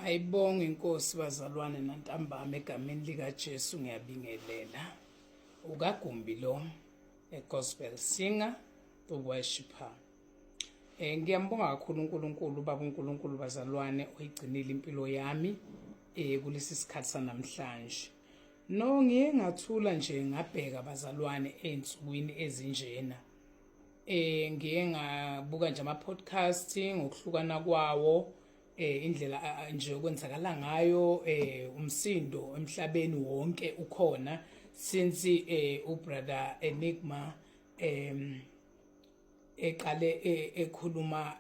Ayibonge inkosi bazalwane nantambama egameni likaJesu ngiyabingelela. UkaGumbi lo, a gospel singer, the worshipper. Ngiyambonga kakhulu uNkulunkulu, ubaba uNkulunkulu bazalwane oyigcinile impilo yami kulesi sikhathi sanamhlanje. No ngiye ngathula nje ngabheka bazalwane ezinsukwini ezinjena. Ngiye ngabuka nje ama podcast ngokuhlukana kwawo, indlela nje okwenzakala ngayo, umsindo emhlabeni wonke ukhona since ubrother Enigma eqale ekhuluma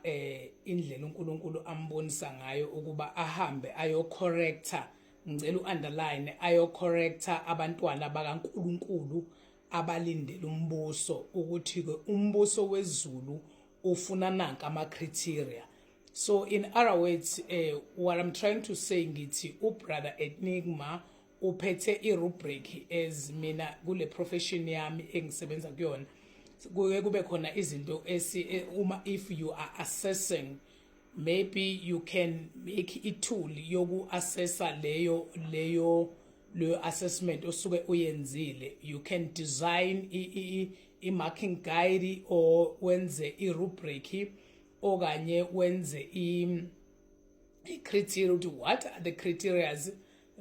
indlela uNkulunkulu ambonisa ngayo ukuba ahambe ayo corrector, ngicela uunderline, ayo corrector abantwana bakaNkulunkulu abalindele umbuso, ukuthi ke umbuso wezulu ufuna nanka ama criteria. So in other words, what I'm trying to say, ngithi ubrother Enigma uphethe i-rubric. As mina kule profession yami engisebenza kuyona, kuke kube khona izinto esi uma if you are assessing, maybe you can make i-tool yoku-assessa leyo assessment osuke uyenzile. You can design i-marking guide or wenze i-rubric okanye wenze i-criteria ukuthi what are the criteria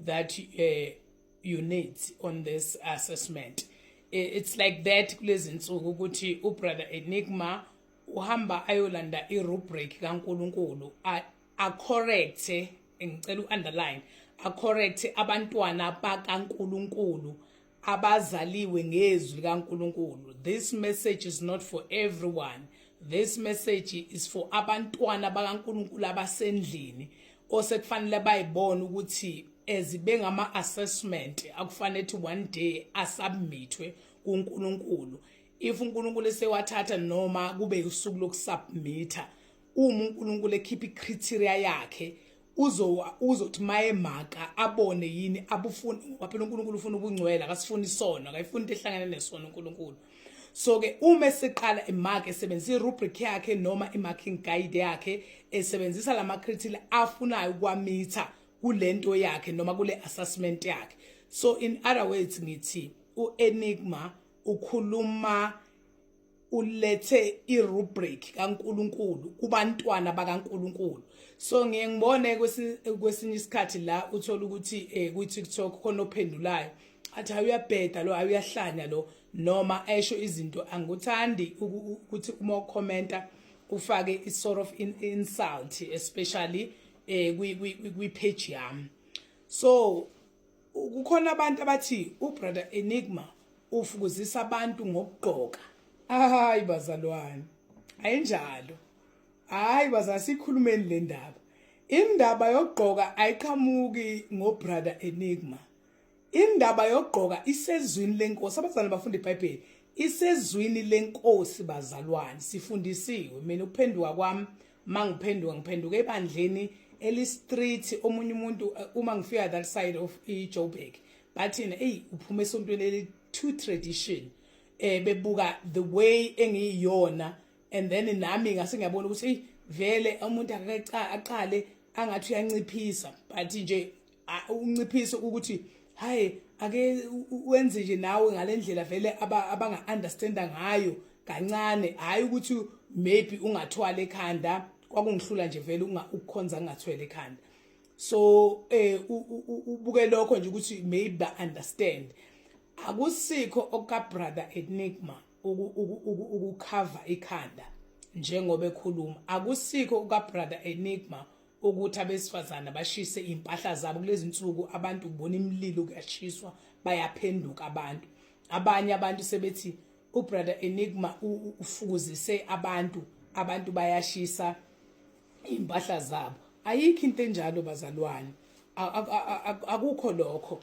that you need on this assessment. It's like that kulezi insuku ukuthi ubrother Enigma uhamba ayolanda i-rubric kaNkulunkulu, a correct, ngicela u-underline, a correct abantwana bakaNkulunkulu abazaliwe ngezwi likaNkulunkulu. This message is not for everyone. This message is for abantwana bakaNkulunkulu abasendlini osekufanele bayibone ukuthi as bengama assessment akufanele ukuthi one day asubmithwe kuNkulunkulu. If uNkulunkulu esewathatha noma kube usuku lokusubmitha, uma uNkulunkulu ekhipha icriteria yakhe, uzothi maye maka abone yini abufuni, ngoba phela uNkulunkulu ufuna ubungcwele, akasifuni isono, akayifuni into ehlangene nesono uNkulunkulu. So ke uma eseqala imark, esebenzisa irubric yakhe noma imarking guide yakhe, esebenzisa lama criteria afunayo ukwamitha kulento yakhe noma kule assessment yakhe. So in other words, ngithi uEnigma ukhuluma, ulethe irubric kaNkuluNkulu kubantwana bakaNkuluNkulu. So ngiye ngibone kwesinye isikhathi la uthola ukuthi ku TikTok khona ophendulayo athi, "Hayi, uyabheda lo, hayi, uyahlanya lo," noma esho izinto. Angikuthandi ukuthi uma ukhomenta ufake i sort of insult, especially kwi page yami. So kukhona abantu abathi ubrother Enigma ufukuzisa abantu ngokugqoka. Hayi bazalwane, ayinjalo. Hayi bazalwane, sikhulumeni le ndaba. Indaba yokugqoka ayiqhamuki ngobrother Enigma. Indaba yokugqoka isezwini lenkosi. Abazalwane bafunda iBhayibheli, isezwini lenkosi bazalwane, sifundisiwe. Mina ukuphenduka kwami, mangiphenduka, ngiphenduka ebandleni eli-strict. Omunye umuntu, uma ngifika that side of iJoburg, bathina, "Hey, uphuma esontweni eli too tradition," bebuka the way engiyiyona. And then nami ngase ngiyabona ukuthi hey, vele umuntu akaqale aqale angathi uyanciphisa, but nje unciphisa ukuthi hayi, ake wenze nje nawe ngalendlela vele abanga understanda ngayo kancane, hayi ukuthi maybe ungathwala ekhanda. Kwakungihlula nje vele ukukhonza ngingathwele ekhanda. So ubuke lokho nje ukuthi maybe ba understand. Akusikho oka brother Enigma ukucover ikhanda njengoba ekhuluma. Akusikho uka brother Enigma ukuthi abesifazana bashise impahla zabo. Kulezi insuku abantu kubona imililo, kuyashiswa, bayaphenduka abantu. Abanye abantu sebethi ubrother Enigma ufukuzise abantu, abantu bayashisa impahla zabo. Ayikho into enjalo bazalwane, akukho lokho.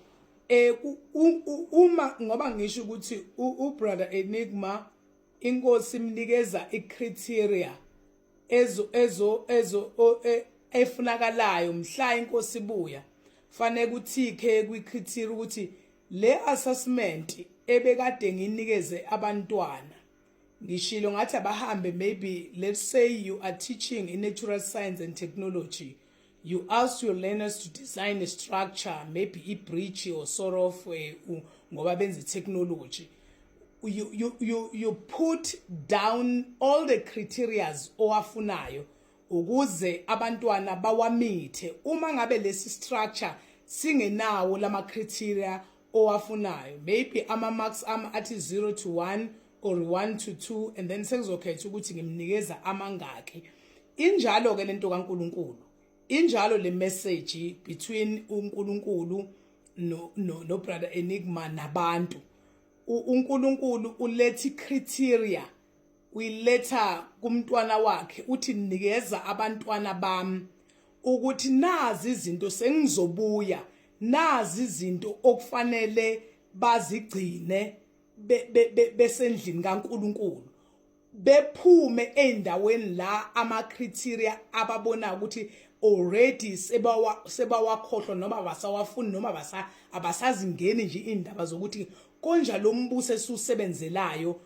Uma ngoba ngisho ukuthi ubrother Enigma, inkosi imnikeza icriteria ezo efunakalayo mhla inkosi ibuya, fanele kuthike kwicriteria ukuthi le assessment ebekade nginikeze abantwana, ngishilo ngathi abahambe. Maybe let's say you are teaching in natural science and technology. You ask your learners to design a structure, maybe i-bridge or sort of, ngoba benza technology. You put down all the criterias owafunayo ukuze abantwana bawamithe. Uma ngabe lesi structure singenawo lama criteria owafunayo, maybe ama marks ama athi 0 to 1 or 1 to 2, and then sengizokhetha ukuthi ngimnikeza amangaki. Injalo ke lento kaNkuluNkulu, injalo le message between uNkulunkulu no brother Enigma nabantu. UNkulunkulu uletha criteria, uyiletha kumntwana wakhe, uthi nikeza abantwana bami ukuthi nazi izinto, sengizobuya, nazi izinto okufanele bazigcine besendlini kaNkuluNkulu, bephume endaweni la ama criteria ababona ukuthi already sebawakhohlwa noma abasawafuni noma abasazingeni nje indaba zokuthi konja lo mbuso esusebenzelayo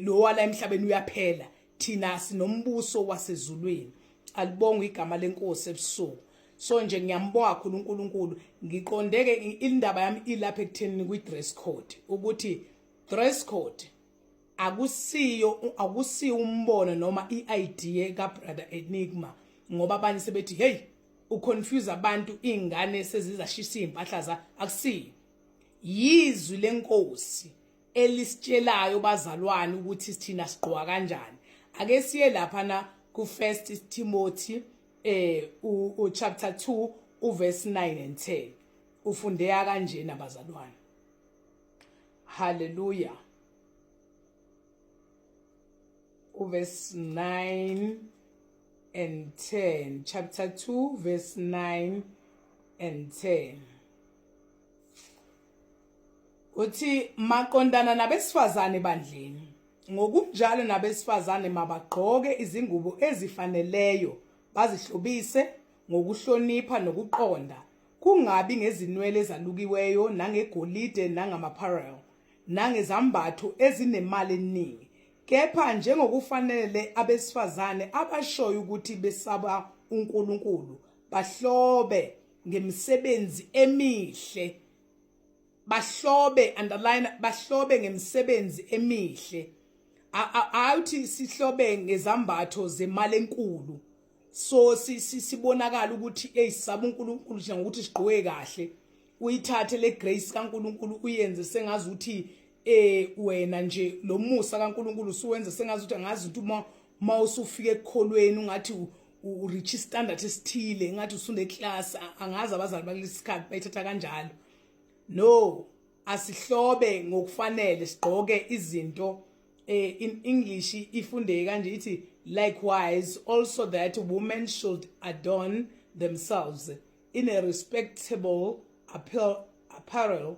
lo wala emhlabeni uyaphela, thina sinombuso wasezulwini. Alibongwe igama lenkosi ebusuku. So nje ngiyambonga kakhulu uNkulunkulu. Ngiqondeke indaba yami ilapha ekutheni kwi dress code, ukuthi dress code akusiyo umbono noma iidea ka brother Enigma, ngoba abanye sebethi hey, uconfuse abantu, ingane sezizashisa impahla za. Akusiyo, yizwi lenkosi elisitshelayo bazalwane ukuthi sithina sigqoka kanjani. Ake siye lapha na ku First Timothy u chapter 2 uverse 9 and 10, ufundeka kanjena bazalwane. Hallelujah. Uverse 9 and 10, chapter 2 verse 9 and 10, uthi maqondana nabesifazane bandleni, ngokunjalo nabesifazane mabagqoke izingubo ezifaneleyo, bazihlobise ngokuhlonipha nokuqonda, kungabi ngezinwele ezalukiweyo nangegolide nangamaparel nangezambatho ezinemali eningi, kepha njengokufanele abesifazane abashoyo ukuthi besaba uNkulunkulu, bahlobe ngemisebenzi emihle. Bahlobe, underline, bahlobe ngemisebenzi emihle. Awuthi sihlobe ngezambatho zemali enkulu, so sibonakala ukuthi hey, sisaba uNkulunkulu nje ngokuthi sigqoke kahle. Uyithathe le grace kaNkulunkulu uyenze sengazi ukuthi wena nje lo musa kaNkulunkulu usuwenza sengazi ukuthi angazi ukuthi uma mawusufika ekukholweni ungathi u reach standard esithile, ngathi usune class. Angazi abazali bakulesikhathi bayithatha kanjalo. No, asihlobe ngokufanele, sigqoke izinto. In English ifundeke kanje, ithi likewise also that women should adorn themselves in a respectable apparel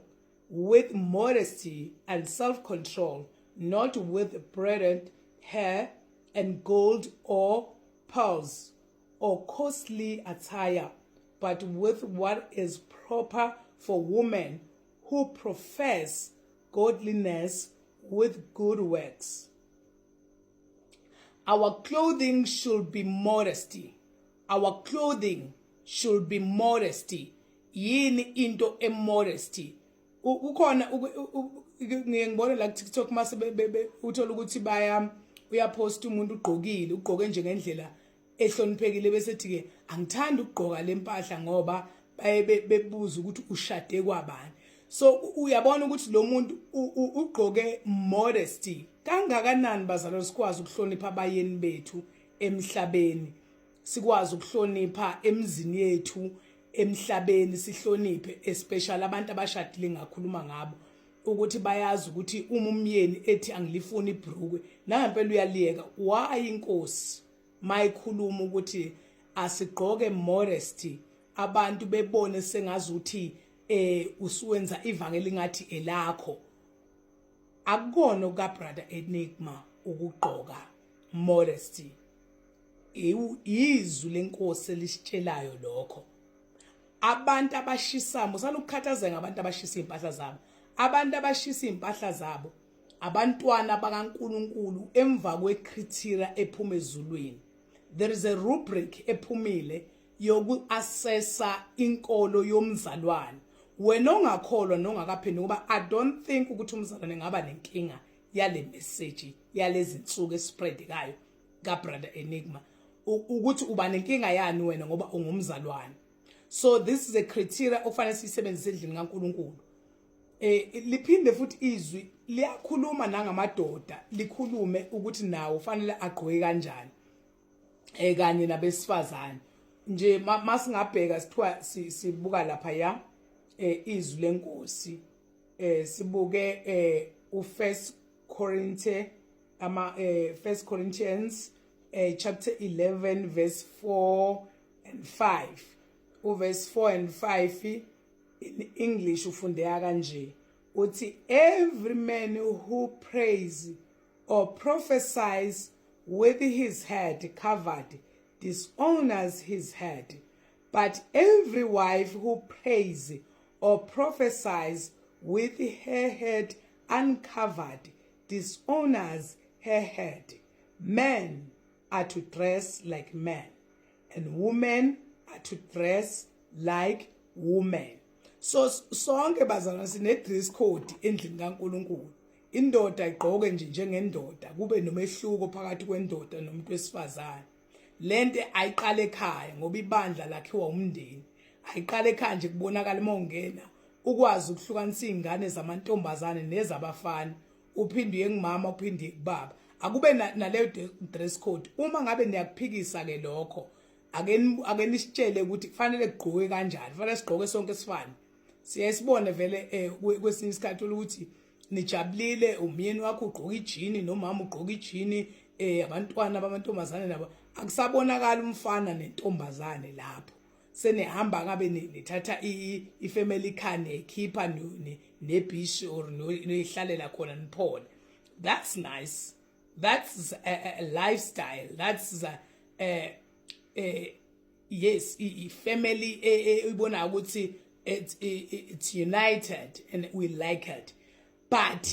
with modesty and self-control, not with braided hair and gold or pearls or costly attire, but with what is proper for women who profess godliness with good works. Our clothing should be modesty. Our clothing should be modesty. Yini into emodesty? Kukhona ngiye ngibone la ku TikTok mase uthola ukuthi baya uyapost umuntu ugqokile, ugqoke nje ngendlela ehloniphekile, bese ethi ke angithandi ukugqoka lempahla ngoba baye bebuza ukuthi ushade kwabani. So uyabona ukuthi lo muntu ugqoke modesty kangakanani. Bazalwane, sikwazi ukuhlonipha abayeni bethu emhlabeni, sikwazi ukuhlonipha emzini yethu emhlabeni, sihloniphe especially abantu abashadile, ngakhuluma ngabo, ukuthi bayazi ukuthi uma umyeni ethi angilifuni ibhrukwe, nangempela uyaliyeka. Why inkosi mayikhuluma ukuthi asigqoke modesty, abantu bebone sengazuthi usuwenza ivangeli ngathi elakho? Akukona ka brother Enigma ukugqoka modesty, izwi lenkosi elisitshelayo lokho. Abantu abashisayo, musana ukukhathazeka ngabantu abashisa impahla zabo. Abantu abashisa impahla zabo abantwana bakaNkuluNkulu emva kwecriteria ephuma ezulwini. There is a rubric ephumile. Yoku-assessa inkolo yomzalwane, wena ongakholwa nongakaphenduki, ngoba I don't think ukuthi umzalwane ngaba nenkinga yale message yalezi nsuku espreadekayo kaBrother Enigma, ukuthi uba nenkinga yani wena ngoba ungumzalwane. So this is a criteria ofanele siyisebenzise endlini kaNkuluNkulu. Liphinde futhi izwi liyakhuluma nangamadoda, likhulume ukuthi nawo fanele agqoke kanjani kanye nabesifazane nje. Masingabheka, sithiwa sibuka lapha ya izwi lenkosi, sibuke uFirst Corinthians, ama First Corinthians chapter 11 verse 4 and 5. Uverse 4 and 5 in English ufundeka kanje, uthi, "Every man who prays or prophesies with his head covered dishonors his head, but every wife who prays or prophesies with her head uncovered dishonors her head. Men are to dress like men and women are to dress like women." So sonke bazalwane sine dress code endlini kaNkuluNkulu. Indoda igqoke nje njengendoda, kube nomehluko phakathi kwendoda nomuntu wesifazane. Lento ayiqale ekhaya, ngoba ibandla lakhiwa umndeni. Ayiqale ekhaya nje, kubonakala uma ungena, ukwazi ukuhlukanisa izingane zamantombazane nezabafana, uphinde uye kumama, uphinde uye kubaba, akube naleyo dress code. Uma ngabe niyakuphikisa ke lokho, ake nisitshele ukuthi kufanele kugqoke kanjani. Kufanele sigqoke sonke sifane. Siyaye sibone vele kwesinye isikhathi ukuthi nijabulile, umyeni wakho ugqoka ijini nomama ugqoka ijini, abantwana bamantombazane nabo, akusabonakala umfana nentombazane lapho. Senihamba ngabe nithatha i-family car, niyikhipha ne-beach or niyihlalela khona, niphole. That's nice, that's a lifestyle, that's a, yes, i-family ibona ukuthi it's united and we like it. But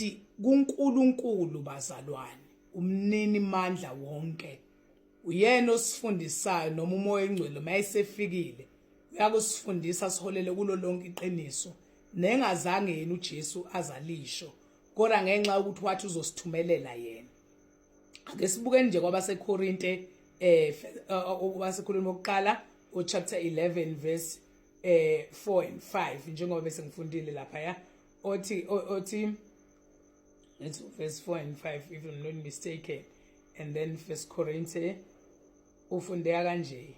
kuNkulunkulu, bazalwane, umnini mandla wonke, uyena osifundisayo, noma uMoya oNgcwele mayesefikile uyakusifundisa, siholele kulo lonke iqiniso nengazange yena uJesu azalisho, kodwa ngenxa yokuthi wathi uzosithumelela yena. Ake sibuke nje kwabaseKorinte, kwabaseKorinte bokuqala, uchapter 11 verse 4 and 5, njengoba bese ngifundile lapha ya, othi it's verse 4 and 5 if I'm not mistaken, and then First Corinthians ufundeka kanje: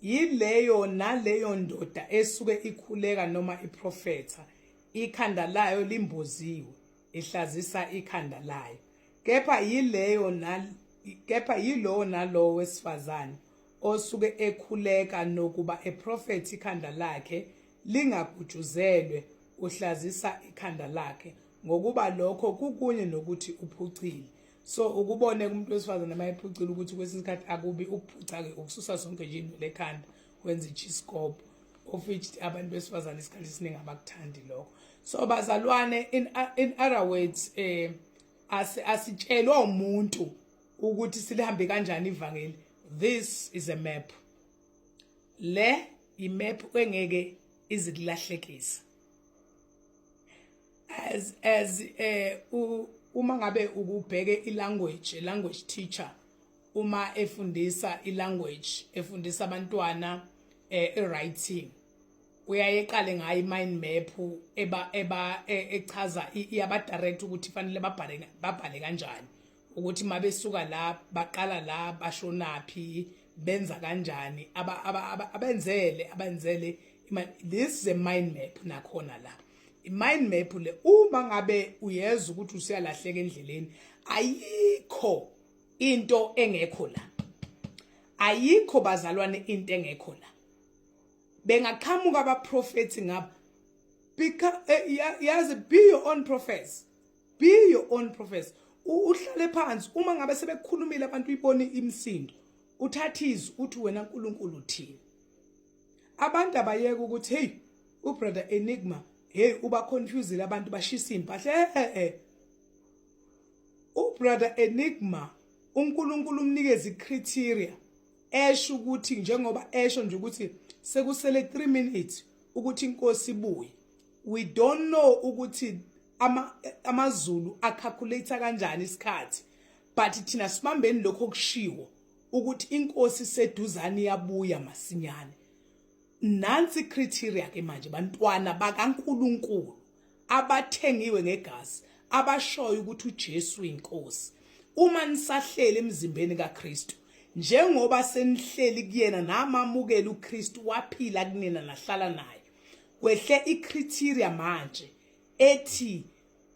"Yileyo naleyo ndoda esuke ikhuleka noma iprofetha ikhanda layo limboziwe ihlazisa ikhanda layo, kepha yilowo nalowo wesifazane osuke ekhuleka nokuba eprofetha ikhanda lakhe lingagutshuzelwe uhlazisa ikhanda lakhe, ngokuba lokho kukunye nokuthi uphucile." So ukubone kumuntu wesifazane mayephucile ukuthi kwesinye isikhathi akubi ukuphuca ke, ukususa zonke nje inwele ekhanda, wenza i-chiskop, of which abantu besifazane isikhathi esiningi abakuthandi lokho. So bazalwane, in other words, asitshelwa umuntu ukuthi silihambe kanjani ivangeli. This is a map, le imap engeke izikulahlekisa as uma ngabe ukubheke ilanguage, language teacher uma efundisa ilanguage, efundisa abantwana e-writing, uyaye eqale ngayo i-mind map eba echaza, iyaba direct ukuthi fanele babhale kanjani, ukuthi mabesuka la baqala la, bashonaphi, benza kanjani, abenzele. This is a mind map nakhona la, i-mind map le. Uma ngabe uyeza ukuthi usuyalahleka endleleni, ayikho into engekho la, ayikho bazalwane into engekho la. Bengaqhamuka abaprofeti ngapha, because yazi, be your own prophets, be your own prophets. Uhlale phansi, uma ngabe sebekukhulumile abantu, uyibone imisindo, uthatha izwi, uthi wena, "uNkulunkulu uthini?" Abantu abayeka ukuthi, "Hey, uBrother Enigma, hey, uba confused abantu, bashisa impahla." UBrother Enigma, uNkulunkulu umnikeza icriteria. Esho ukuthi njengoba esho nje ukuthi sekusele 3 minutes ukuthi inkosi ibuye, we don't know ukuthi amaZulu acalculate kanjani isikhathi, but thina sibambeni lokho okushiwo ukuthi inkosi seduzane, iyabuya masinyane. Nansi criteria ke manje, bantwana bakaNkuluNkulu abathengiwe ngegazi, abashoyo ukuthi uJesu inkosi. Uma nisahleli emzimbeni kaKristu, njengoba senihleli kuyena, namamukela uKristu, waphila kunina, nahlala naye, kwehle icriteria manje ethi,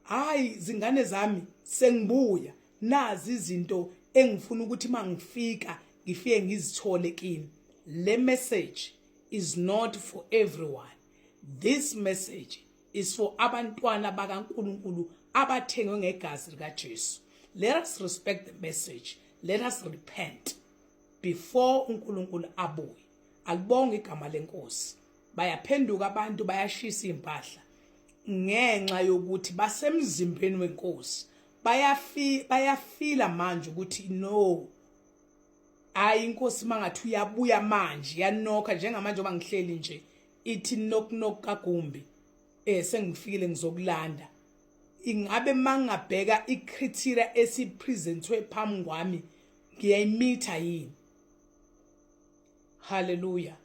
"Hayi zingane zami, sengibuya, nazi izinto engifuna ukuthi mangifika ngifike ngizithole kini." Le message is not for everyone. This message is for abantwana bakaNkuluNkulu abathengwe ngegazi likaJesu. Let us respect the message. Let us repent before uNkulunkulu abuye. Alibonge igama lenkosi. Bayaphenduka abantu, bayashisa impahla ngenxa yokuthi basemzimbeni wenkosi. Bayafila manje ukuthi no, hayi, inkosi mangathi uyabuya manje, yanokha njengamanje oba ngihleli nje, ithi knock knock kagumbi, sengifikile, ngizokulanda. Ingabe mangabheka icriteria esipresentwe phambi kwami, ngiyayimitha yini? Hallelujah,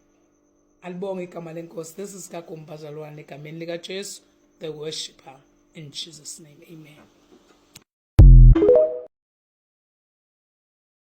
alibonge igama lenkosi. This is Kagumbi, bazalwane, egameni lika Jesu, the worshipper. In Jesus' name, amen.